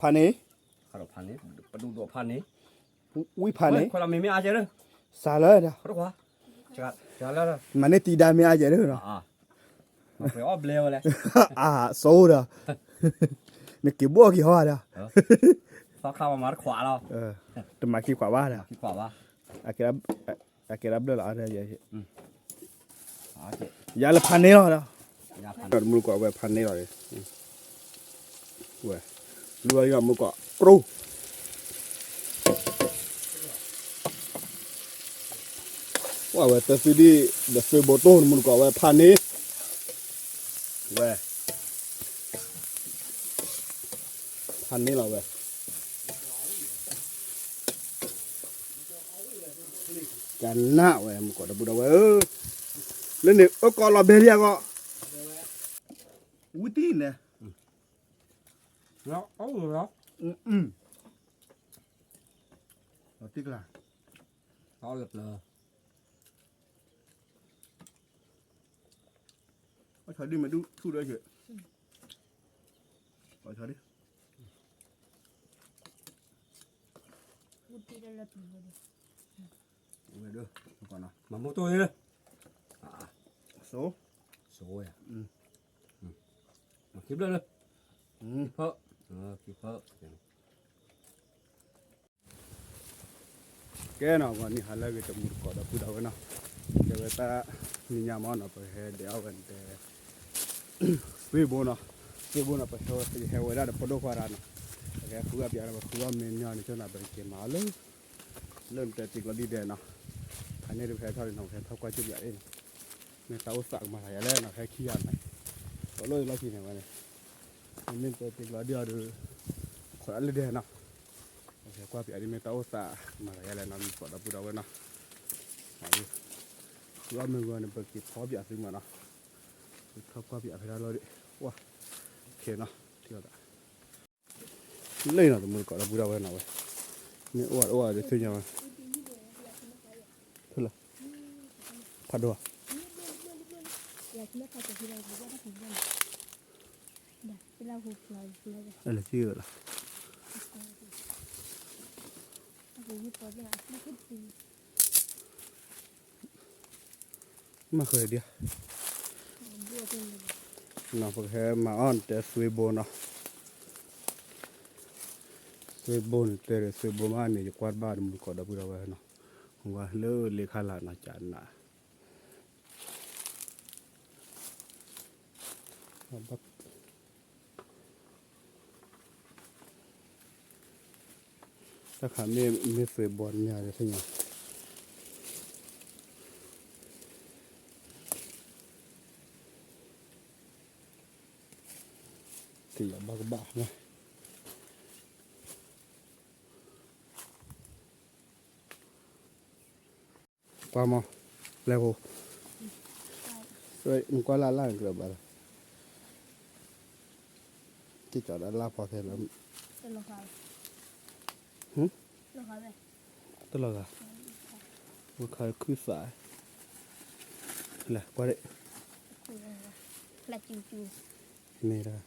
ဖးန့ၣ်, ဖးန့ၣ်, ပဒိၣ်ဒိၣ်ဖးန့ၣ်, ဝံဖးန့ၣ်, ခွဲးလီၤမ့ၢ်မ့ၢ်အါကဲလၢ, စးလၢဒၣ်, ခွဲး, မၤန့ၢ်တံၤဒါမ့ၢ်အါကဲလၢနီၤ, အါ, စိဒီး, နက့ၤဘိၣ်က့ၤဟီဒီး, သီခါမၤတခွးလီၤ, တမၤခံခွးဘၣ်ဒီး, အကဲဒၣ်ဘျၢၣ်လီၤအါဒီး, ယၤလၢဖးန့ၢ်လီၤဒီး, တမူတကိးဝဲဖးန့ၢ်လီၤ, ဝဲ, လူအီၤမူတကိးပြိ, ဝဲတသုဒံၣ်, ဒီးသွ့ဘိတိၢ်တမူတကိးဝဲဖးန့ၢ်, ဝဲ, ဖးန့ၢ်လီၤဝဲ ကနၣ်ဝဲမူကိးဒီပုၢ်ဒီဝဲၢ်ဧၢ, လၢန့ၣ်အၢကီးလီၤဘဲလံအဂီၢ်, ဝံတံၢ်န့ၣ်, လီၤတံၢ်ကျါ, အီၣ်ဆီဒံၣ်မ့ၢ်ဒူၣ်ထူၣ်ဒီး, အီၣ်ဆီဒံၣ် ဝဲဒၣ်, မၤမူတိၢ်လၢ, စိ, စိယၤ, မၤခံဘျၢၣ်လၢ, ဖၢ, ခံဖၢ, ကဲနီၤ ဂီၤနံၤဟါလၢအဂ့ၤ တမူတကိးဒီပုၢ်ဒီဝဲၢ်နီၤ, တဲဝဲတၢ်နံၤညါမ့ၢ်နီၤ ပဟဲဒဲးအီၣ်ဝဲဒဲး သွ့ဘိနီၤ, သွ့ဘိနီၤ ပဟဲဝဲဒၣ်ဒီးဖိဒိၣ်ခွါတဂၤနီၤ, ပကဟဲဃုအီၣ်ပၠးဒီး ပဃုအီၣ်မ့ၤညီန့ၣ် ဆိနၤ ပက့ၤမၤအီၣ်လၢ လၢနတဲတ့ကျီဒ်ဒဲးနီၤ, ဖးန့ၢ်တဖဲထီၣ်န့ၣ်နီၤ ပဟဲထီၣ်ကွၢ်ကၠူၣ်ပၠးအံၤန့ၣ်, မ့ၢ်တၢ်အိၣ်သးကမၤသးယၤလဲၣ်နီၤ ဟဲခံဂၤန့ၣ်, ပလီၢ်လီၢ်ခံန့ၣ်ဝဲန့ၣ်, မ့ၢ်တဲတ့ကျီဒ်အီၤဒီး ခိးဒၣ်လၢဒဲးနီၤ, ပဟဲကွၢ်ပၠးဒ်မ့ၢ်တၢ်အိၣ်သးကမၤသးယၤလဲၣ်နီၤ မူကိးဒီပုၢ်ဒီဝဲၢ်နီၤ, ဃုအီၣ်မ့ၤဂီၤန့ၣ် ပက့ၤဖီပၠးသုမးနီၤ, ပထီၣ်ကွၢ်ပၠးဖဲဒၣ်လီၢ်ဒံး, ဝါ, ခဲနီၤ ထံၣ်လီၤသး လၢနီၤ တမူတကိးဒီပုၢ်ဒီဝဲၢ်နီၤဝဲ, မ့ၢ်အိၣ်ဝဲတအိၣ်ဝဲဒၣ်သ့ၣ်ညါဝဲ, ဖးဒိၣ်ဧါ, လၢသံၣ်လီၤ, မၤဃဲၤဒံး, နီၤ ပကဟဲမၤအီၣ်နတဲသွ့ဘိနီၤ, သွ့ဘိန့ၣ် တဲဒီးသွ့ဘိမးန့ၣ် ယကွၢ်တဘၣ်တမူတကိးဒီပုၢ်ဒီဝဲၢ်နီၤ, ဝဲလၢလ့ခါလာ်နီၤ ကနၣ် တၢ်ခါမ့ၢ် မ့ၢ်သွ့ဘိန့ၣ်သ့ၣ်ညါ, ကယၤဘၣ်ကဘၣ် ကွၢ်မီၤ, လဲၤဖိ, နကွၢ်လၢ်လၢ်န့ၣ်ကြၢးဘၣ်လီၤ, ကကီးဒၣ်လၢ်ဖီခဲလၢာ်, တလီၤဂာ်, ဝဲခါခုၣ်သး, လဲၤကွၢ်ဒၣ်, မ့ၢ်ဒၣ်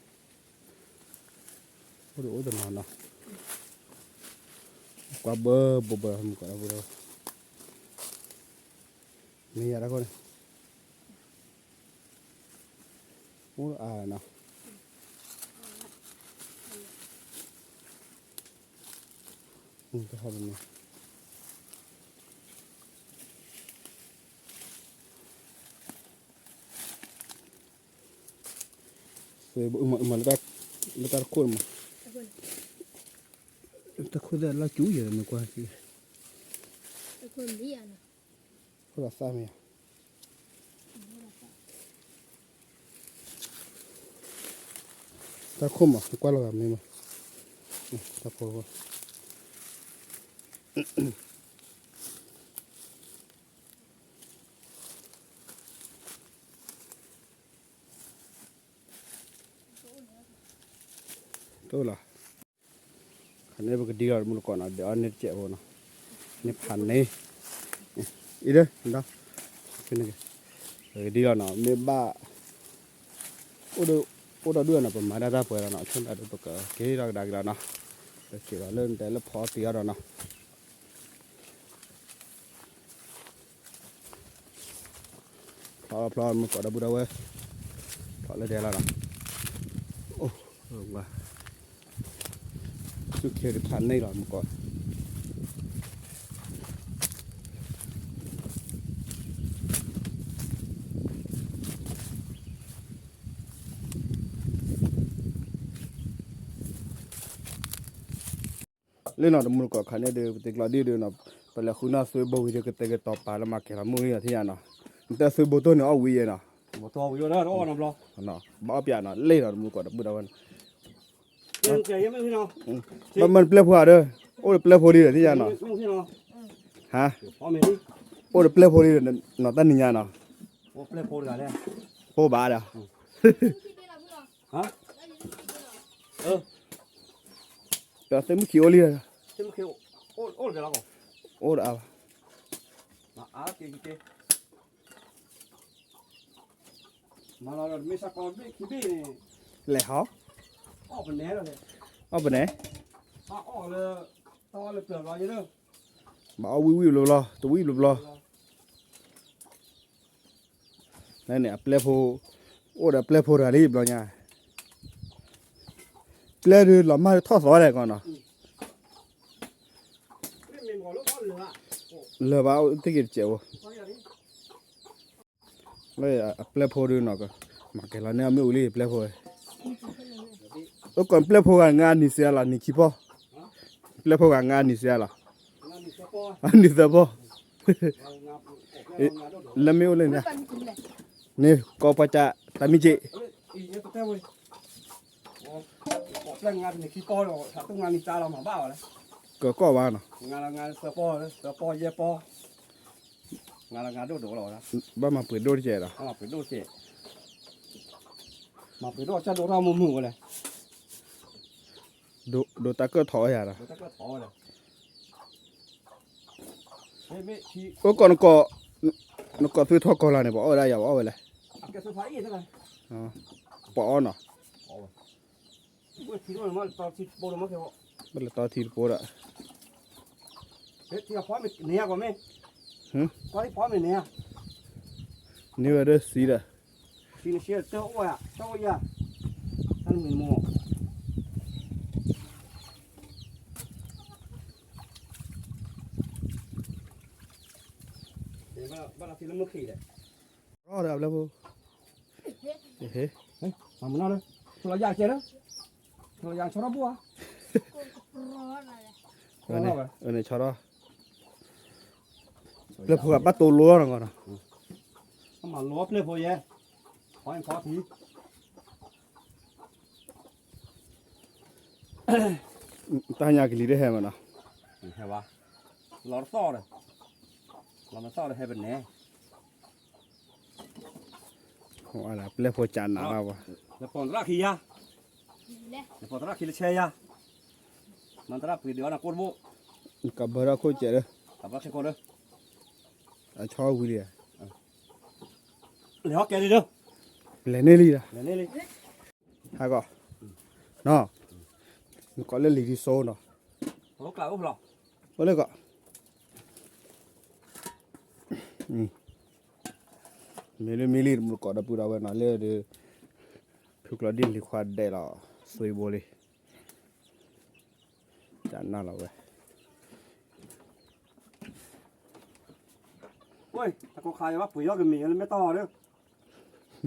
အိၣ်ဒီးအိၣ်တနီၤနီၤ, ကွၢ်ဘၢဘၢဘၢမုၢ်ကီးဒီပုၢ်ဒီဝဲၢ်, မ့ၢ်ယၤတၢ်ခိၣ်န့ၣ်, အိၣ်အါနီၤ, တဟါတမံၤ မၤလၢတၢ်တခိၣ်မး, တၢ်ခိၣ်သ့ၣ်လၢ်ကၠူယဲၢ်မ့ၢ်ကွၢ်, ခိၣ်ဒီးသၣ်မ့ၢ်ဧါ, တၢ်ခိၣ်မး ကွၢ်လီၤဂာ်မ့ၢ်မး, တၢ်ဖိ တအိၣ်လီၤ, ခါန့ၣ်ပကဒံလီၤတမူတကိးနီၤ ဒဲးအီၣ်န့ၢ်တစဲးဖိနီၤ, န့ၢ်ဖးန့ၢ်, အံၤဒီး, ပကဒံလီၤနီၤ မ့ၢ်ဘၣ်, အိၣ်ဒီးဒုၣ်နီၤ ပမၤဒၣ်တၢ်ပှဲၤလီၤနီၤ ဆိကမိၣ်ဒီးပကက့ၤထီၣ်ကဒါက့ၤလီၤနီၤ က့ၤဘၣ်လၢနတဲလၢဖီတ့ၢ်အီၤဒီးနီၤ, ဖျီဖျီမုၢ်ကီးဒီပုၢ်ဒီဝဲၢ်, ဖျီလၢဒဲလီၤနီၤ, အိၣ်, ဝါ, သူၣ်ခ့တခါန့ၣ်လီၤမုၢ်ကီး လၢနီၤ တမူတကိးခါန့ၣ်ဒီး ပတ့ကျီဒ်ဒီးနီၤ, ပလဲၤဃုနီၢ်သွ့ဘိဝံၤဒီး ကတဲာ်ကတီၤပာ်လၢမၤကဲၤလီၤမုၢ်ဂံၢ်အီၤထံၣ်ညါနီၤ, နတဲသွ့ဘိတိၢ်န့ၣ်အီၣ်ဝံၤယဲနီၤ, ဘၣ်အီၣ်ပၠးနီၤ လ့ၣ်နီၤ တမူတကိးတပုၢ်ဒီဝဲၢ်နီၤ, ဘၣ်မၤပျဲၢ်ဖိဧါဒီး, အိၣ်ဒီးပျဲၢ်ဖိလံဒီးထံၣ်ညါနီၤ, ဟါ, အိၣ်ဒီးပျဲၢ်ဖိလံဒီး နီၤတၢ်နံၤညါနီၤ, အိၣ်ဘၣ်ဒီး ပသ့ၣ်မုၣ်ခံအိၣ်လံ, အိၣ်ဒီးအါဘၣ်, လဲၤဟီ, အီၣ်ပနဲ, ဘၣ်အီၣ်ဝံၣ်ဝံၣ်ဘျီဘျီ, တဝံၣ်ဘျီဘျီ, လၢန့ၣ်အပျဲၢ်ဖိ, အိၣ်ဒီးပျဲၢ်ဖိတဂၤလံဘျီညါ, ပျဲၢ်ဒုးလီၤမၢ်ထီၣ်သီဒဲးကီးနီၤ, လၢၤဘၣ်အိၣ်တ့ၢ်က့ၤတစဲးဖိ လၢအပျဲၢ်ဖိဒုးနီၤ, မၤကဲၤလီၤန့ၢ်အီၤမ့ၣ်အူလံပျဲၢ်ဖိ, အိၣ်ကီးပျဲၢ်ဖိဂၤငါနံၤစှၤလီၤ နံၤခံပီၢ်, ပျဲၢ်ဖိဂၤငါနံၤစှၤလီၤ, နံၤသၢပီၢ်, လၢမ့ၣ်အူလၢန့ၣ်, န့ၣ်ကီၢ်ပှၤကးတၢ်မံက့ၣ် ကကီၢ်ဘၣ်နီၤ, ဘၣ်မၤပှ့ၤဒိၣ်တကဲးဒီး, မၤပှ့ၤဒိၣ်ကဒိၣ်ထီၣ်မုာ်မုာ်ဝဲလဲၣ်, ဒိးတၢ်ကၢၣ်ထီၣ်ဝဲယၤဒီး, အိၣ်ကီး, နကိးသွ့ထီၣ်ကီးလၢန့ၣ် ပှၤအီၣ်ဝဲဒၣ်ယၤ ပှၤအီၣ်ဝဲလဲၣ်, ပှၤအီၣ်နီၤ, ဘၣ်လဲၤတီထံတပိဒီး, န့ၢ်ဝဲဒၣ်စံဒီး, ဘၣ်လီၤသံလၢမုၢ်ခံဒီး, ရီဒီးအပျဲၢ်ဖိ, မၤမနုၤလၢ, လီၤယၤကဲလၢ, လီၤယၤဆီထီၣ်ဘိဧါ, အန့ၣ်ဆီထီၣ်, ပျဲၢ်ဖိဂၤဘၣ်တိလိလီၤနီၤကီးနီၤ, မၤလိပျဲၢ်ဖိယဲ, ဖီဖီထံ တၢ်ညါကလံၤတဟဲမးနီၤ, ဟဲဝါ, လီၤတသီၣ်ဒီး, လီၤတသီၣ်ဒီးဟဲပနဲ, ပျဲၢ်ဖိကနးလီၤဝဲ, နပိာ်သရၣ်ခံယါ, နပိာ်သရၣ်ခံလၢဆဲယါ, မၤသရၣ်ပှ့ၤဒုးအီၣ်နကိၣ်တဘိ, ကဘၢထီၣ်ခိၣ်စဲးဒီး, ကဘၢခိၣ်ဒီး, အဆီဝံၤလံ, လဲၤဟီၣ်ကဲလံဒီး, လဲၤန့ၢ်လံဒီး, လဲၤန့ၢ်လံ ဟဲကီး, နီၤ, နကိးလၢလံၤဒ်စိနီၤ, အိၣ်လၢကီး, မ့ၢ်လၢမ့ၢ်လံတမူတကိးဒီပုၢ်ဒီဝဲၢ်နီၤ လၢဒီး, ဖုကျီဒံၣ်လံၤခွါဒဲးလီၤ, သွံဘိလံ, ကနၣ်လီၤဝဲ ဝဲ, တကိးခါယဘၣ်ပှ့ၤယီၢ်ကမံၤလၢမ့ၢ်တီၢ်ဒီး,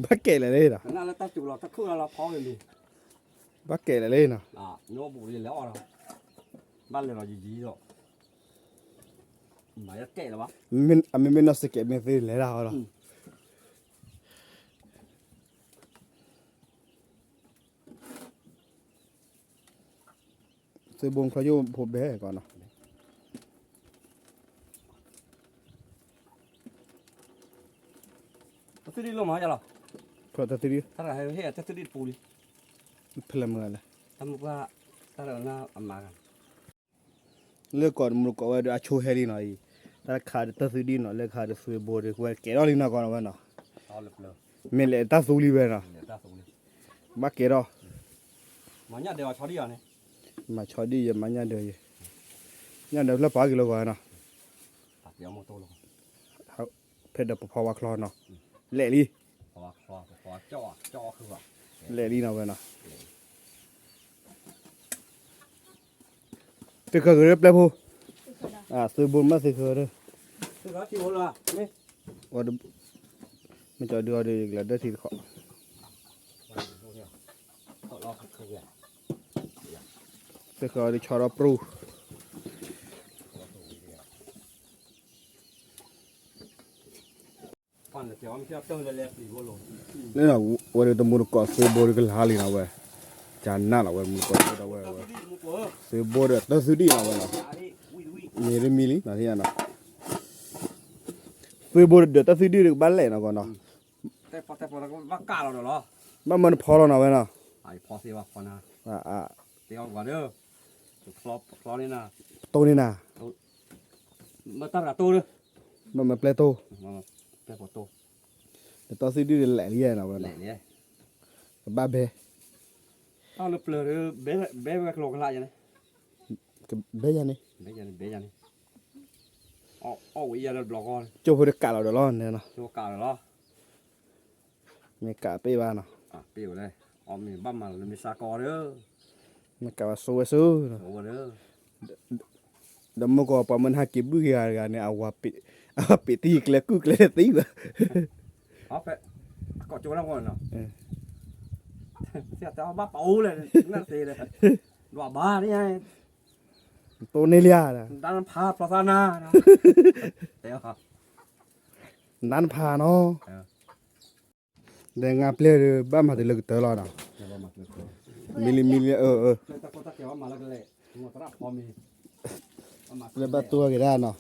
ဘၣ်ကဲလဲၣ်လံဒီး, ကနၣ်လၢတၢ်စူၤလီၤတၢ်ခုၣ်လီၤလီၤဖီကမံၤ, ဘၣ်ကဲလဲၣ်လံနီၤ, ဘၣ်လဲၤလီၤယံၤယံၤဒီး, မၤယကဲလၢၤဘၣ်, အမ့မ့ၢ်နီၢ်စကဲးမ့ၢ်သ့လဲၤဒၣ်ဟီဒီး သုးဘိချီယိၣ်ဖိဘဲကီးနီၤ, တသ့ဒံးလီၤမးယလီၤ, တသ့ဒံး, တသ့ဒံးတပူၤလံ, ဖဲလဲၣ်မုၢ်လဲၣ်, တၢ်မုၢ်ပှၢ်, တၢ်အမါဂၤ လၢကီးတမူတကိးဝဲဒီးအဆိဟဲလံနီၤအံၤ, တၢ်တခါဒီးတၢ်သုဒံၣ်နီၤ လၢခါဒီးသွံဘိဒီး ကဝဲကဲထီၣ်လံနီၤကီးနီၤဝဲနီၤ, မ့ၢ်လဲၤတၢ်သူလံဝဲနီၤ, ဘၣ်ကဲထီၣ်, မၤညၣ်ဒဲးအီၤဆီဒံၣ်အီၤန့ၣ်, မၤဆီဒံၣ်ယမၤညၣ်ဒၢးယဲ, ညၣ်ဒၢးဖျၢၣ်ပာ်က့ၤလၢဂီၤနီၤ, ဖဲဒီးပဖီဝါချီနီၤ, လဲၣ်လံ, လဲၣ်လံနီၤဝဲနီၤ, သ့ၣ်ဃၢၤကရၢပျဲၢ်ဖိ, သ့ၣ်ဘိမ့ၢ်သ့ၣ်ဃၢၤဒီး, မ့ၢ်ကီဒုးအီၤဒီး ယကလဲၤဒၢထံတခီ, သ့ၣ်ဃၢၤအီၤဒီးဆီဒီးပြူၤ လၢနီၤ, ဝဲဒၣ်တမူတကိးသ့ဘိတကလါလံနီၤဝဲ, ကနၣ်လီၤဝဲမူတကိးသ့ဘိဒီးဝဲ, သ့ဘိဒီးတၢ်သုဒံၣ်နီၤဝဲနီၤ, မ့ၢ်တမံၤလံနီၤ, သ့ဘိဒီးတၢ်သုဒံၣ်ဒီးကဘၣ်လဲၣ်နီၤကီးနီၤ, ဘၣ်မၤနဖီလီၤနီၤဝဲနီၤ, တိၢ်န့ၢ်နၤ, ဘၣ်မၤပျဲတိၢ်, ဒီးတၢ်သုဒံၣ်ဒီးလဲၣ်လံနီၤဝဲနီၤ, ကဘၣ်ဘဲ, ဘဲယၤန့ၣ်, ကၠိဖိတကးလီၤဒီးလီၤန့ၣ်နီၤ, မ့ၢ်ကးပ့ၢ်ဘၣ်နီၤ, မ့ၢ်ကးဘၣ်ဆိဝဲဆိ, ဒီးမုၢ်ကီးပှၤမၢနဟးက့ၤဘုၣ်က့ၤဂၤတဂၤန့ၣ်, အဝၤပ့ၤတံၢ်ကျဲကုၢ်ကျဲသံဘၣ်, ဘၣ်ပအိၣ်လဲၣ်, တိၢ်န့ၢ်လံဧါ, နါနဖးနီၤ, ဒီးငါပျဲၢ်ဒီး ဘၣ်မၤတုၤလၢကတၢၢ်လီၤနီၤ, မံလံမံလံ, လၢဘၣ်တိၢ်က့ၤဒၣ်နီၤ, ဘိသ့းထံလံနီ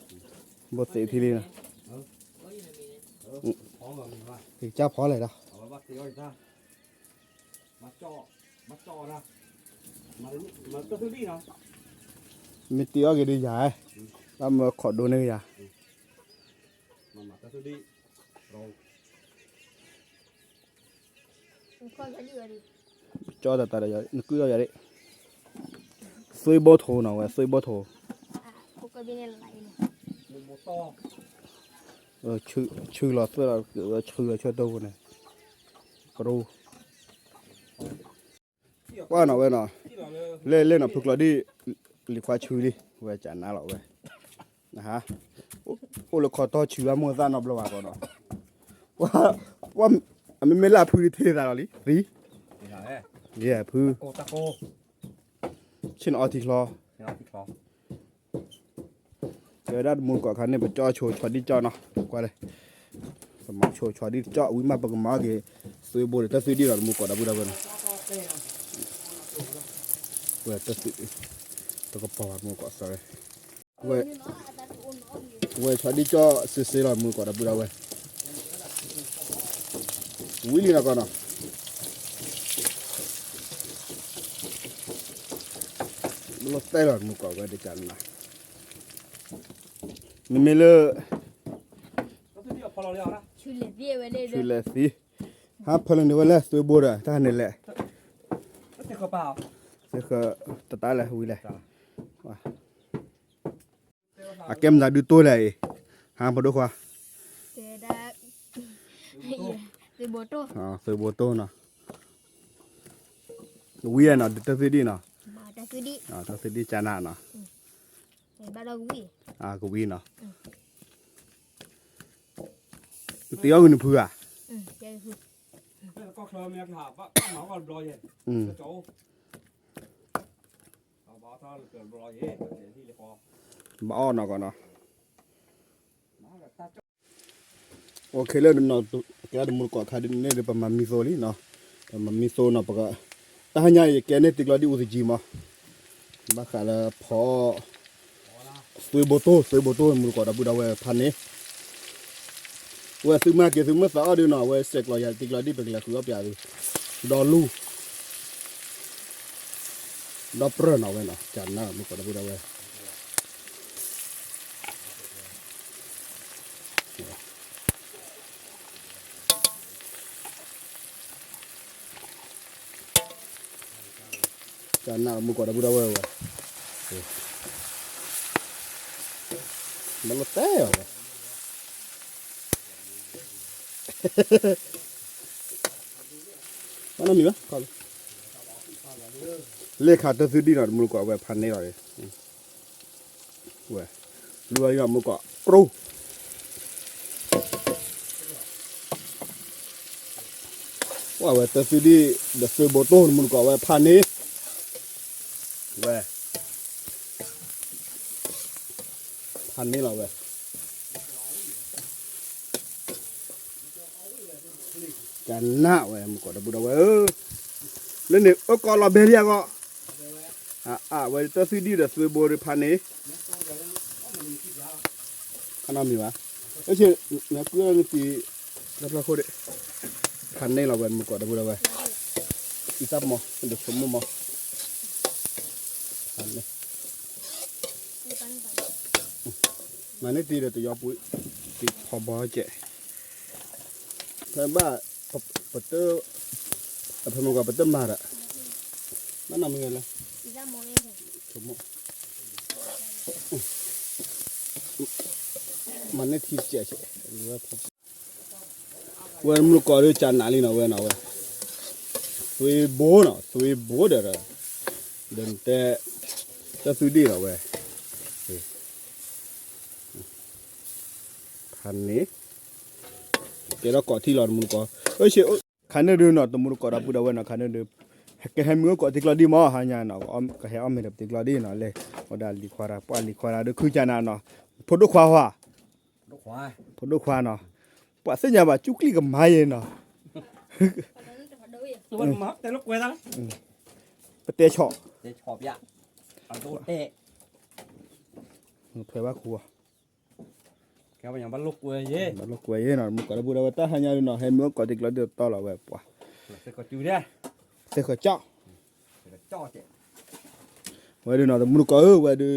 ၤ, ကစၢ်ဖီလဲၣ်ဒီး, မ့ၢ်တ့အီၣ်က့ၤဒီးယၤ, ဘၣ်မၢခိးဒိန့ၢ်ယၤ, ကၠီတၢ်တၢ်ဒီး နကုၢ်ထီၣ်ယၤဒၣ်, သွ့ဘိထိနီၤဝဲ သွ့ဘိထိ, ဆူလီၤသွ့လီၤ ဆူလီၤဆၢတိၢ်ပူၤန့ၣ်, ပရူ ကွၢ်နီၤဝဲနီၤ, လဲၣ်လဲၣ်နီၤ ဖုကျီဒံၣ်, လံၤခွါဆူလံ ဝဲကနၣ်လီၤဝဲ, အိၣ်လၢခီတီၢ်ဆူဘၣ်မိၢ်သၣ်နီတဘျီဘၣ်ကီးနီၤ, အမ့မ့ၢ်လၢအဖုတထံၣ်သးလီၤလံ သံ, ယဲၢ်ဖု, ဆ့ၣ်နီၤအီထံချီ ကဲဝဲဒၣ်တမူတကိးခါန့ၣ် ပကၠီဆိဆီဒံၣ်ကၠီနီၤ, ကွၢ်လဲၣ်, ပမၤဆိဆီဒံၣ်တကၠီ ဝံၤမးပကမၤအီၣ်က့ၤ သွ့ဘိဒီးတၢ်သွံၣ်ဒံၣ်လီၤ တမူတကိးဒီပုၢ်ဒီဝဲၢ်နီၤ, ဝဲတၢ်သွံၣ်, တကပီၤဘၣ်တမူတကိး sorry, ဝဲ, ဝဲဆီဒံၣ်ကၠီစ့စ့လီၤ တမူတကိးဒီပုၢ်ဒီဝဲၢ်, ဝံၤလံနီၤကီးနီၤ ဘၣ်လီၤတဲလီၤ တမူတကိးဝဲဒၣ်ကနၤ, နမ့ၢ်လၢ ဆူလဲၣ်သံ, ဟါဖၢလၢန့ၣ်ဝဲလဲၣ် သွ့ဘိဒီး တၢ်ဟးန့ၣ်လဲၣ်, သ့ၣ်ဃၢၤတတၢ်လဲၣ် ဝံၤလဲၣ်, အကဲမနုၤဒုးတိၢ်လဲၣ်အံၤ, ဟါဖၢဒိၣ်ခွါ, သွ့ဘိတိၢ်နီၤ, ဝံၤနီၤ တၢ်သွံၣ်ဒံၣ်နီၤ, တၢ်သွံၣ်ဒံၣ်ကနၤနီၤ, ကဝံၤနီၤ, နတ့အီၣ်ဂ့ၤနဖုဧါ, ဘၣ်အီၣ်နီၤကီးနီၤ, အိၣ်ခ့လၢ ကဲတမူတကိးခါဒ်န့ၣ်ဒီး ပမၤမံသိလံနီၤ, ပမၤမံသိနီၤ ပက, တၢ်ဟါညါအံၤ ယကဲန့ၢ်တံကျီဒံၣ်အူသကံမး, ဘၣ်ဃးလၢဖီ သွ့ဘိတိၢ် သွ့ဘိတိၢ် တမူတကိးဒီပုၢ်ဒီဝဲၢ်ဖးန့ၣ်, ဝဲသုမၤက့ၤသုမ့ၢ်သးအီၣ်ဒုးနီၤ အဝဲစဲးကျီးယၤတံကျီဒံၣ် ပကလဲၤဃုအီၣ်ပၠးသု, ဒီလူ ဒီပြၢၢ်နီၤဝဲနီၤ ကနၣ်တမူတကိးဒီပုၢ်ဒီဝဲၢ် က တၢ်နးမုၢ်ကီးဒီပုၢ်ဒီဝဲၢ်ဝဲ, ဘၣ်လိၣ်တဲအီၤဝဲ, ဘၣ်နီတမံၤဘၣ်, လ့ၣ်ခးတၢ်သုဒံၣ်နီၤ တမုၢ်ကီးဝဲဖးန့ၢ်လီၤ, ဝဲ, လူလီၤယံၤမုၢ်ကီး, ပရူ, ဝဲတၢ်သုဒံၣ် ဒီးသွ့ဘိတိၢ် တမုၢ်ကီးဝဲဖးန့ၢ်, ဝဲ, ဖးန့ၢ်လီၤဝဲ ကနၣ်ဝဲမုၢ်ကီးဒီပုၢ်ဒီဝဲၢ်ဧၢ, လၢန့ၣ်အၢကီးလီၤဘဲလံအဂီၢ်, အဝဲတၢ်သုဒံၣ်ဒီးသွ့ဘိဒီးဖးန့ၢ်, ခနီမံၤဘၣ်, အ့ၣ်, နကွၢ်နက့ၤ, တဖျၢၣ်ခိၣ်ဒံး, ဖးန့ၢ်လီၤဝဲမုၢ်ကီးဒီပုၢ်ဒီဝဲၢ်, အံသၣ်မီၤ ဒိးဆိကမိၣ်မီၤ, ဖးန့ၢ် မၤန့ၢ်တံၤဒီးတယီပှ့ၤ, တံၤဖီဘီကဲး, ဖဲဘၣ်, ပတ, အဖဲမုၢ်ကီးပတမၤဒီး, ဘၣ်နီတမံၤလၢ, ဆိကမိၣ်, မၤန့ၢ်ထံကဲး, ဝဲမုၢ်ကီးဒီးကနၣ်လံနီၤဝဲနီၤဝဲ, သွ့ဘိနီၤ သွ့ဘိဒီး, ဒီးနတဲ, တၢ်သုဒံၣ်နီၤဝဲ ဖးန့ၢ်, ကဲထီၣ်ကိးထံလီၤ တမုၢ်တကိး, ခါန့ၣ်ဒုးနီၤ တမုၢ်တကိးဒီပုၢ်ဒီဝဲၢ်နီၤ ခါန့ၣ်ဒုး, ကဟဲမုၢ်အိၣ်ကိးတံၤကျီဒံၣ်မး ဟါညါနီၤ, ကဟဲအီၣ်မ့ၤဒီးပတံၤကျီဒံၣ်နီၤလဲၣ်, အိၣ်ဒၣ်လံၤခွါဒီး ပှၢ်လံၤခွါဒီး ဒုးခုကနၣ်နီၤ, ဖိဒိၣ်ခွါဟါ, ဖိဒိၣ်ခွါနီၤ, ပှၤသ့ၣ်ညါဘၣ်ကၠူကလံၣ်ကမါယဲနီၤ, ပတဲဆီၣ်, ဖဲဘၣ်ခူ, ဘၣ်လိာ်ကွဲယဲနီၤ မုၢ်ကီးဒီပုၢ်ဒီဝဲၢ် တၢ်ဟါညါဒုးနီၤ ဟဲမုၢ်အိၣ်ကိးတံၤကျီဒံၣ်တီလီၤဝဲပှၤ, သ့ၣ်ဃီကၠီ, ဝဲဒုးနီၤ တမုၢ်တကိးဧၢ ဝဲဒုး,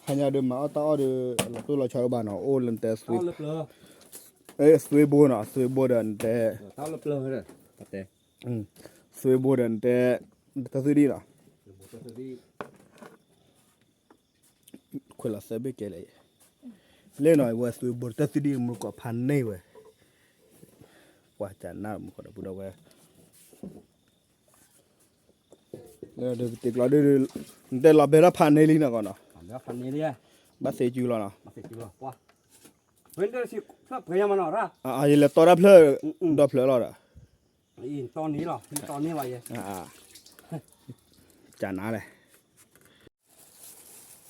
ဟါညါဒုးမၤအီၣ်တၢ်အီၣ်ဒီး, လီၤတိၢ်လီၤဆီဒိၣ်ဘၣ်နီၤ အိၣ်လၢနတဲ, သွ့ဘိနီၤ သွ့ဘိဒီးနတဲ, သွ့ဘိဒီးနတဲ, တၢ်သုဒံၣ်နီၤ, ခွဲးလီၤသၢဘ့ၣ်ကဲလဲၣ်, လၢနီၤ ဝဲသွ့ဘိတၢ်သုဒံၣ်မုၢ်ကီးဖးန့ၢ်ဝဲ, ပှၤကနၣ်မုၢ်ကီးဒီပုၢ်ဒီဝဲၢ်, တံၤကျီဒုး, နတဲလီၤဘဲထီၣ်ဖးန့ၢ်လံနီၤကီးနီၤ, ဘၣ်သ့စုလီၤနီၤ, ယလဲၤတီတၢ်ဖျၢၣ်, ဒီဖျၢၣ်လီၤဒီး, ကနၣ်လဲၣ်,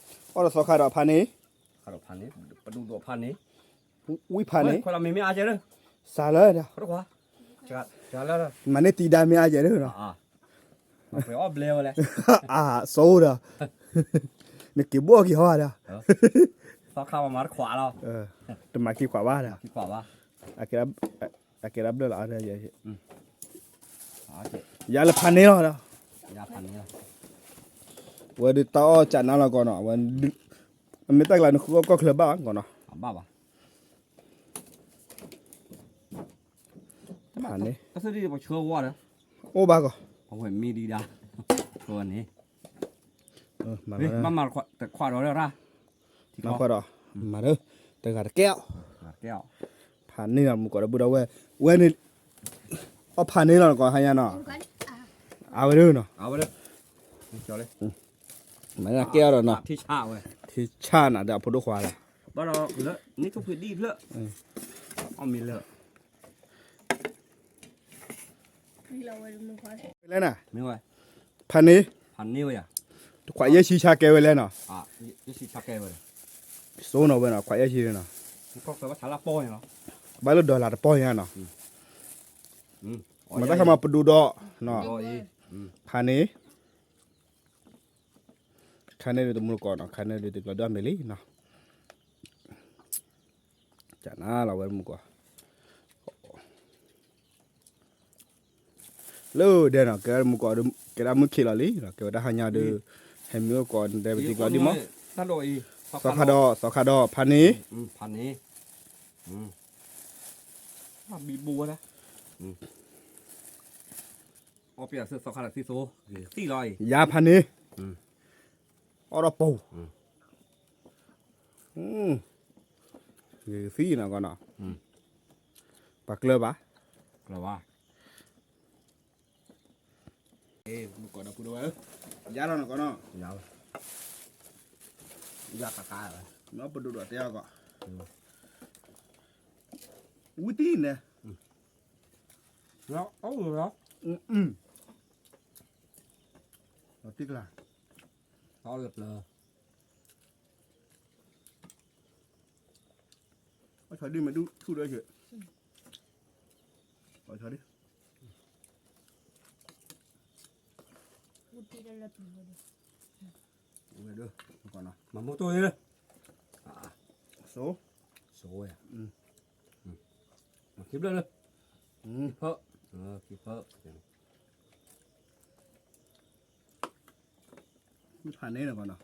အီၣ်ဒီးသီခါဒီးဖးန့ၢ်, ဝံၣ်ဖးန့ၢ်, စးလၢ, မၤန့ၢ်တံၤဒါမ့ၢ်အါယဲၢ်လၢနီၤ, အါ, စိဒီး, နက့ၤဘိၣ်က့ၤဟီဒီး, တမၤခံခွးဘၣ်ဒီး, အကဲဒၣ်ဘျၢၣ်လီၤ, ယၤလၢဖးန့ၢ်လီၤဒီး, ဝဲဒုးတၢ်အီၣ်ကနၣ်လီၤကီးနီၤ, အမ့ၢ်တၢ်ကျါနဃုအီၣ်ကီၢ်ချၢဘၣ်ကီးနီၤ, ဖးန့ၢ်, အိၣ်ဘၣ်ကီး, န့ၣ်, မၤခွါဒီး, မၤဒီး, တဂၤတကဲအီၤ, ဖးန့ၢ်လီၤမုၢ်ကီးဒီပုၢ်ဒီဝဲၢ်, ဝဲန့ၣ်, အီၣ်ဖးန့ၢ်လီၤကီးဟါညါနီၤ, အဝဲဒၣ်နီၤ, မၤကဲအီၤဒီးနီၤ, ထံဆၣ်နၤဒီးအဖိဒိၣ်ခွါလီၤ, ဘၣ်ဒီးလၢ, န့ၣ်ထိၣ်ဖုဒံၣ်ဖျၢၣ်, အီၣ်မ့ၤလၢ ဝဲလဲၣ်နၤ, ဖးန့ၢ်, တခွးယဲၢ်ဆံဆါကဲဝဲလဲၣ်နီၤ, စိနီၤဝဲနီၤ ခွးယဲၢ်ဆံနီၤ, ဘၣ်လၢဒီလၣ်တပီၢ်ညါနီၤ, မတၤခါမးပဒိၣ်ဒီး, ဖးန့ၢ်, ခါန့ၣ်ဒုးတမူတကိးနီၤ ခါန့ၣ်ဒုးတကျီဒၣ်မဲာ်လံနီၤ, ကနၣ်လီၤဝဲမူကီး လၢဒဲးနီၤ ကဲမူကီး ကဲဒၣ်မုၢ်ခံးလီၤလံနီၤ ကဲဝဲဒၣ်ဟါညါဒီး ဟဲမ့ၢ်အိၣ်ကီး နတဲပတံၤကျီဒံၣ်မး, သီခါဒီး သီခါဒီး ဖးန့ၢ်, ဖးန့ၢ်, ဘံဘူဝဲဒၣ်, အီၣ်ပၠးသ့ၣ်သီခါဒီးသံသိ ဂ့ၤသံလီၤအံၤ, ယါဖးန့ၣ်, အီၣ်ဒီးပူၤ, ဂ့ၤသံနီၤကီးနီၤ, ပှၤကျၢၤဘၣ်, ကျၢၤဘၣ်, မုၢ်ကီးဒီပုၢ်ဒီဝဲၢ်ဧၢ, ယါလီၤနီၤကီးနီၤ, ယါကကါ, နီၢ်ပဒိၣ်ဒိၣ်တဲအီၤကီး, ဝံတံၢ်န့ၣ်, လီၤအီၣ်လီၤ, လီၤတံၢ်ကျါ, အီၣ်လၢပျၢၤ, အီၣ်ဆီဒံၣ်မ့ၢ်ဒူၣ်ထူၣ်ဒီးယ့ၢ်, အီၣ်ဆီဒံၣ်, ဝဲဒၣ်, မၤမူတိၢ်ယ့ၢ်, စိ, စိဝဲ, မၤခံဖျၢၣ်လၢ, ခံဖျၢၣ်, ခံဖျၢၣ်, ဖးန့ၣ်နီၤကီးနီၤ,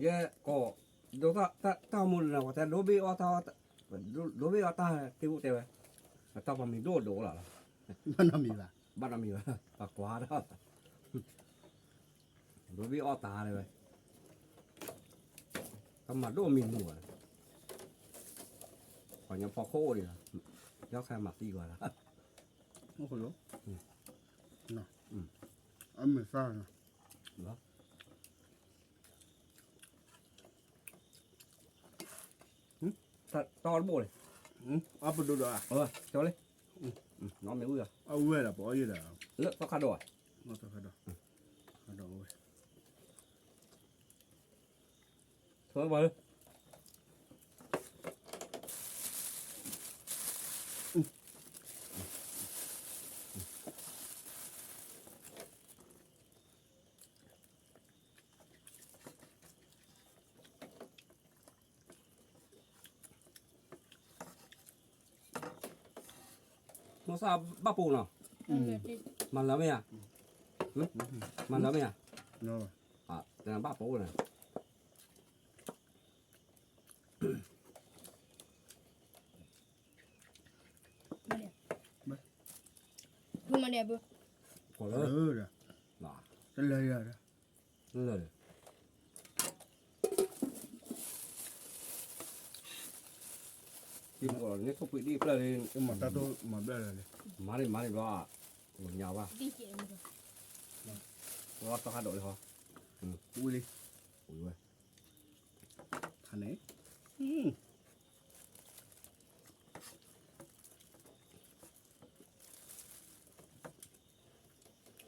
ယဲကီး, ဒိးတၢ်မူလၢနဝဲတဲ ဒိဘ့ၣ်အီၣ်တၢ်, ဒိဘ့ၣ်အီၣ်တၢ်တ့အိၣ်တဲဝဲ, အတၢ်ပှၤမံၤဒိၣ်ဒိၣ်လီၤ, ဘၣ်နီတမံၤဘၣ်, ဘၣ်နီတမံၤဘၣ်, ပှၤကွၢ်ဒီး, ဒိဘ့ၣ်အီၣ်တၢ်တဲဝဲ, ကမၤဒိၣ်မံၤမုာ်ဘၣ်, ပှၤညီဖီခိၣ်အိၣ်ဒံးလီၤ, ယီၢ်ခဲမၤသံကွၢ်လီၤ, အမ့ၢ်သၣ်, တၢ်တဘိၣ်န့ၣ်, အပဒိၣ်ဒီး, ကၠီလံ, နီၢ်မ့ၢ်ဝံၤ, အဝဲဒၣ်ပအီၣ်ယဲဒၣ်, လၢသီခါဒိၣ်, သီခါဒိၣ်, သီခါဒိၣ်ဝဲ, သီခါဒိၣ်ဝဲ မိၢ်သၣ်ဘၣ်ပိာ်နီၤ, မၤလၢမ့ၢ်ဧါ, မၤလၢမ့ၢ်ဧါ, တဘၣ်ပိာ်န့ၣ် မၤဒဲးဘု, တလၢာ်, တလၢာ်, မၤန့ၣ်မၤန့ၣ်ဘျီ, ညါဘၣ်, သီခါဒိၣ်လံဟီ, ဝံၤလံ, ဝံၤဝဲ, ဖးန့ၣ်, ဝ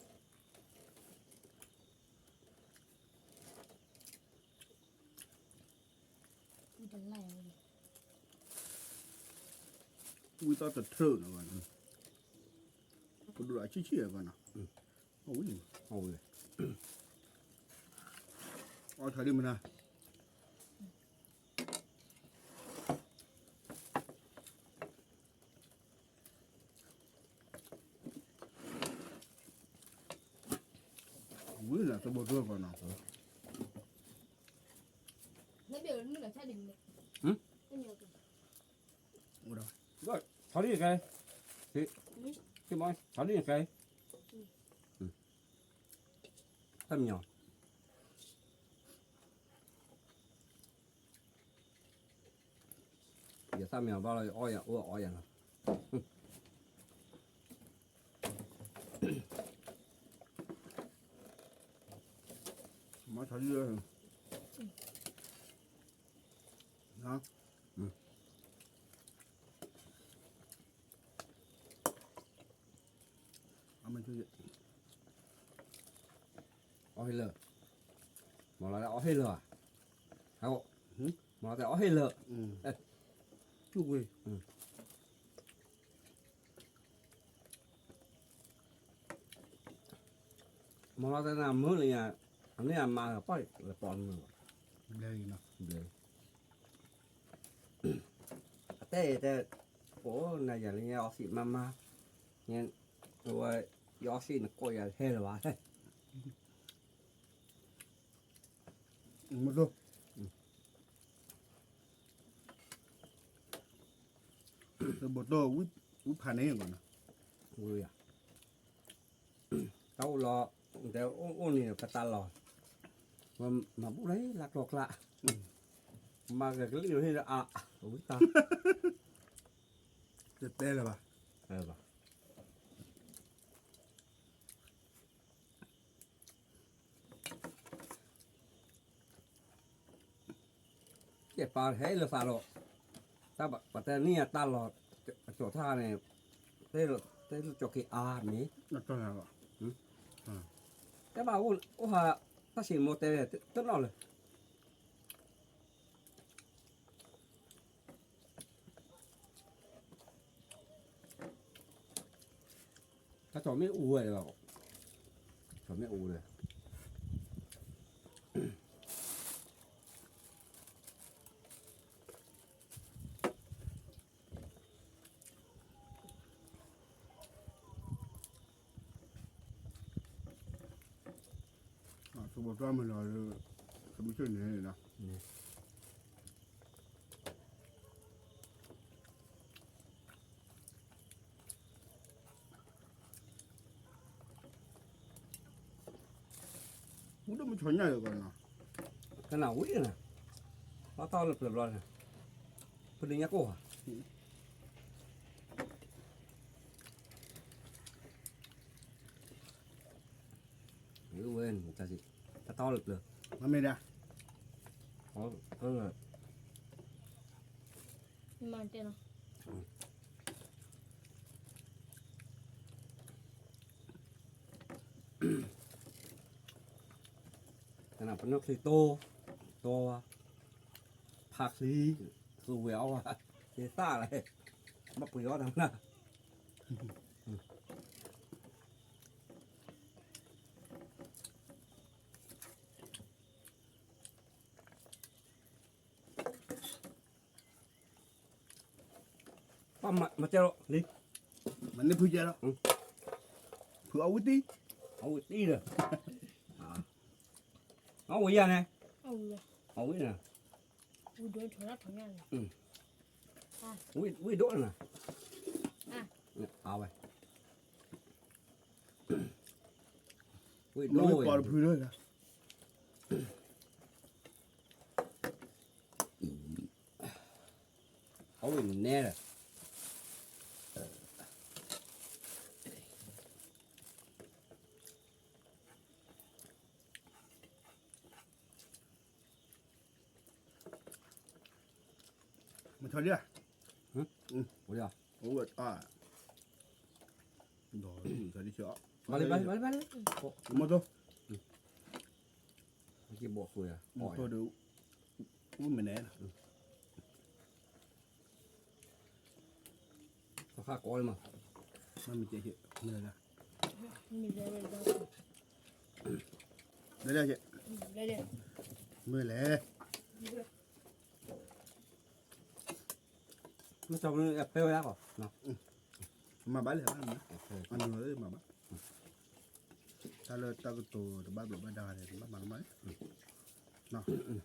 ံသီတထၢၣ်နီၤ, ပဒိၣ်အဆံၣ်ဆံၣ်အဂီၢ်နီၤ, အဝံၤ, အီၣ်ထီၣ်ဒ်မနုၤ ဝံၤလၢသဘိၣ်ကျိၣ်ပနီၤ, ထီဒ်ကဲ, ထီဒ်ကဲ, သၣ်မံၤ, ယသၣ်မံၤဘၣ်လီၤ ယအီၣ်ယၤအိၣ်အီၣ်ယၤလီၤ, မၤထီဒ်လၢ အီၣ်ဟ့ၣ်လၢာ်, မၤလီၤတဲအီၣ်ဟ့ၣ်လၢာ်ဧါ, မၤလီၤတဲအီၣ်ဟ့ၣ်လၢာ်, မၤလီၤတဲနၤ မုၢ်လၢညါ, အန့ၣ်အမါပီၢ်လၢပီၢ်မုၢ်ဘၣ်, ဘျဲ, အတဲတဲ, အိၣ်နၤယၤလၢညါအီစံးမါမါ, ဝဲ, ယအီစံးနကိးယၤဟဲလၢၤဘၣ်, မ့ၢ်ဒိၣ်, ဘိၣ်တိၢ်ဝံဖးန့ၣ်ကီးနီၤ, ဝံယၤ, တၢ်အိၣ်လီၤ, တဲအိၣ်အိၣ်န့ၣ်ပတၢ်လီၤ, မၤဘူၣ်လၢလၢကျီကျါ, မၤကကလံၣ်ဟ့ၣ်အါ, ဝံတၢ်, တတဲလၢၤဘၣ်, ဘၣ် ကဲပာ်ဟဲလၢသးလီၤ, တၢ်ပတဲနံၣ်အတၢ်လီၤ, အကၠီၤထါန့ၣ်, တဲလၢကၠီၤက့ၤအါမ့ၢ်, တဲဘၣ်အိၣ်ဟး, တၢ်စံးမိၣ်တဲ, တနီၣ်လၢၤ တၢ်ကၠီၤမ့ၣ်အူဝဲ, ကၠီၤမ့ၣ်အူဝဲ, သဘီတၢ်မုၢ်လီၤ, သမုၢ်ဆ့ၣ်န့ၣ်, မူဒိၣ်မူဆီညါလၢကီးနီၤ, ကနၣ်ဝံၤန့ၣ်, ဘၣ်တီၢ်လၢပျၢၤဘျီန့ၣ်, ပဒုးညါကိၢ်ဧါ, ဝဲ, တၢ်တီၢ်လၢပျၢၤ, မ့ၢ်ဒၣ်, မၤတဲနီၤ ပနီၢ်ချံတိ, တိ, ဖးချံ, သူဝဲအီၣ်ဝဲ, ယသၣ်လဲၣ်, ဘၣ်ပှ့ၤအီၣ်တၢ်နၤ ပမၤတဲလီၤလံ, မၤန့ၢ်ဖုကဲလီၤ, ဖုအီၣ်ဝံၣ်တံၢ်, အီၣ်ဝံၣ်တံၢ်ဒီး, အီၣ်ဝံၣ်ယၤန့ၣ်, အီၣ်ဝံၣ်န့ၣ်, ဝံၣ်ဒိၣ်န့ၣ်, အဝဲ, ဝံၣ်ဒိၣ်ဝဲ, အဝဲနဲလၢ မထီၣ်ဒံးဧါ, အိၣ်ဝဲ, ဒီးမထီၣ်ဒံးဆၢ, မ့ၢ်တိၢ်, မ့ၢ်တိၢ်ဒီး, မ့ၢ်နဲလီၤ သခါကိးလၢမး, မ့ၢ်ကဲး, မ့ၢ်လဲၣ်, မ့ၢ်လဲၣ်, မ့ၢ်လဲၣ်, မ့ၢ်တဲပှၤအပဲဝဲဒၣ်ကီး, မၤဘၣ်လဲၣ်, အနုၤမၤဘၣ်, တၢ်လၢတၢ်ကတိၤတဘၣ်ဘျီးဘၣ်ဒါန့ၣ် တဘၣ်မၤလီၤမး,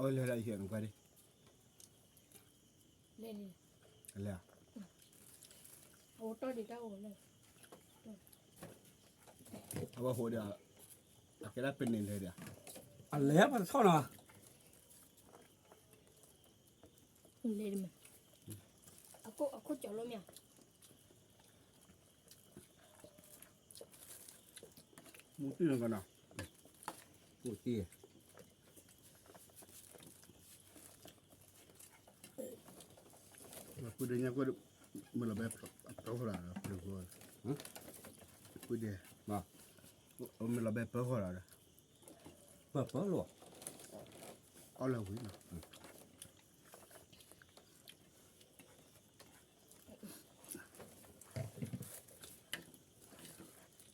အဝဲလဲၤဒၣ်ယဲၢ်နကွၢ်ဒံး, လဲၤ, လဲၤ, အဝဲဟိးဒီး, အကဲဒၣ်ပန့ၣ်လဲၤဒီး, အလဲၤပတထီၣ်နီၤ, လဲၤ, အခိၣ်ကၠီလီၤမ့ၢ် မူတံၢ်လီၤကနီၤ, မူတံၢ်, ပှၤဒဲညါကွၢ်, မ့ၢ်လီၤဘဲပၢဃီလီၤ, ပှၤဒဲ, မ့ၢ်လီၤဘဲပၢဃီလီၤဒီး, ပၢပၢလီၤ, အီၣ်လၢဝံၤနီၤ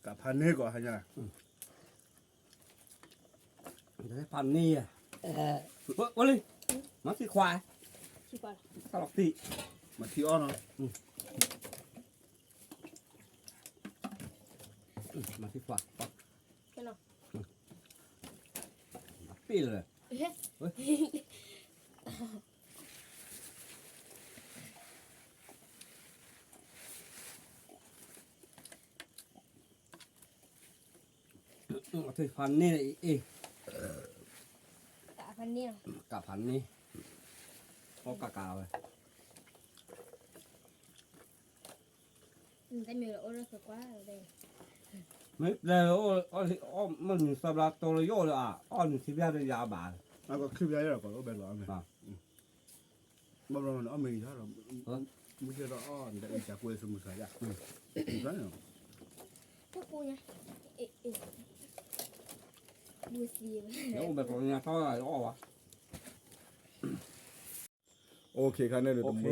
ကဖးန့ၢ်ကီးဟါညါ, ဖးန့ၢ်ယဲ, ဝဲလံ, မၤသံခွါ, တၢ်လီၤတံၢ်, မၤထံအီၣ်နီၤ, မၤသံခွါ, ပ့ၢ်လၢ ဖးန့ၢ်အ့ၣ်, ကးဖးန့ၢ်, အီၣ်ကးကးဝဲ, မ့ၢ်ပျဲ အီၣ်မ့ၢ်နုၤသၢဘျီတိလၢယအိၣ်လၢအ အီၣ်နုၤထံဘျီဒီးယၤဘၣ်, အကချံဘျီယဲၢ်ဒီးကီးအိၣ်ဘဲလီၤအမ့ၢ်, ဘၣ်ဘျီအီၣ်မ့ၢ်ယၤဒီး, မုၢ်ကဲဒီးအီၣ်နတၢ်အံၤတၢ်ကွဲးသမုသးယၤ, အိၣ်ဘဲကီးညါထီၣ်အီၣ်ဝဲ, OK ခါန့ၣ်ဒီးတမူ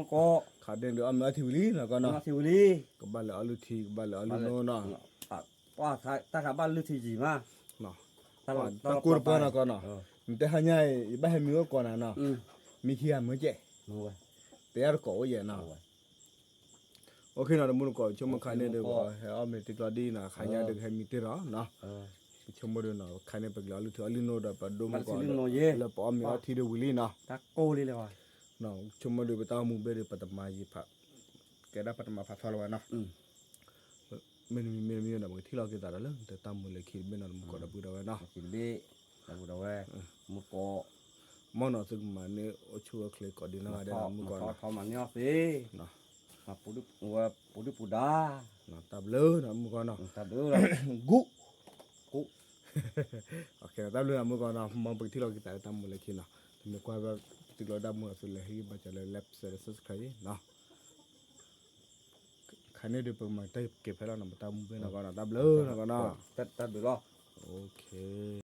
တကိး, ခါန့ၣ်ဒီးအီၣ်မ့ၤအီထံဝံၤလံနီၤကီးနီၤ, ကဘၣ်လဲၤအီၣ်လုၢ်ထံ ကဘၣ်လဲၤအီၣ်လုၢ်နိနီၤ, တၢ်ခးဘၣ်လုၢ်ထံယံၤမး, တၢ်ကိၢ်တပှၢ်နီၤကီးနီၤ, နတဲဟါညါအံၤ ယဘၣ်ဟဲမံအိၣ်ကိးနၤနီၤ, မံခံဂၤမ့ၢ်ကဲ, ပယၢ်တကိးအိၣ်ယဲနီၤ, OK နီၤ တမူတကိး ဆိကမိၣ်ခါန့ၣ်ဒီး ဟဲအီၣ်မ့ၤတံကျီဒ်နီၤ ခါညါဒီးဟဲမံတ့ၢ်ဒီးနီၤ, ပဆိကမိၣ်ဒီးနီၤ ခါန့ၣ် ပကလဲၤအီၣ်လုၢ်ထံအီၣ်လုၢ်နိဒီး ပဒိၣ်မုၣ်ကီး လၢပအီၣ်မ့ၤအီထံဒီးဝံၤလံနီၤ, ဆိကမိၣ်ဒီး ပတၢ်အိၣ်မူဘ့ၣ်ဒီး ပတမၤယံၤဖး ကဲဒၣ်ပတမၤဖးထီလၢၤဘၣ်နီၤ, မ့တမံၤမ့တမံၤဒီး ပကထံၣ်လီၤက့ၤသးဒီးလၢ တၢ်မူလၢခံတဘ့ၣ်နီၤ တမူတကိးဒီပုၢ်ဒီဝဲၢ်နီၤ, မ့ၢ်နီၤ သုကမၤန့ၢ်အိၣ်ဆူၣ်အိၣ်ချ့ကိးဒံနီၢ်ဂၤဒဲးနီၤ မူတကိးနီၤ, ပူၤဒုၣ်ပူၤဒါ, တၢ်ဘျုးနီၤ မူတကိးနီၤ, ဂုၣ် တၢ်ဘျုးနီၤ မူတကိးနီၤ မ်ပကထံၣ်လီၤက့ၤသးလၢတၢ်မူလၢခံနီၤ, တမ့ၢ်ကွၢ်ဘၣ် ပတံကျီတၢ်မူအသုလဲၤဟ့ၣ်ဂံၢ်ဘါစၢၤလၢ like share subscribe နီၤ, ခါန့ၣ်ဒီး ပကမၤတၢ်ကဲဖဲလီၤနီၤ ပတၢ်မူဘ့ၣ်နီၤကီးနီၤ တၢ်ဘျုးနီၤကီးနီၤ, တၢ်ဘျုးလီၤ, OK.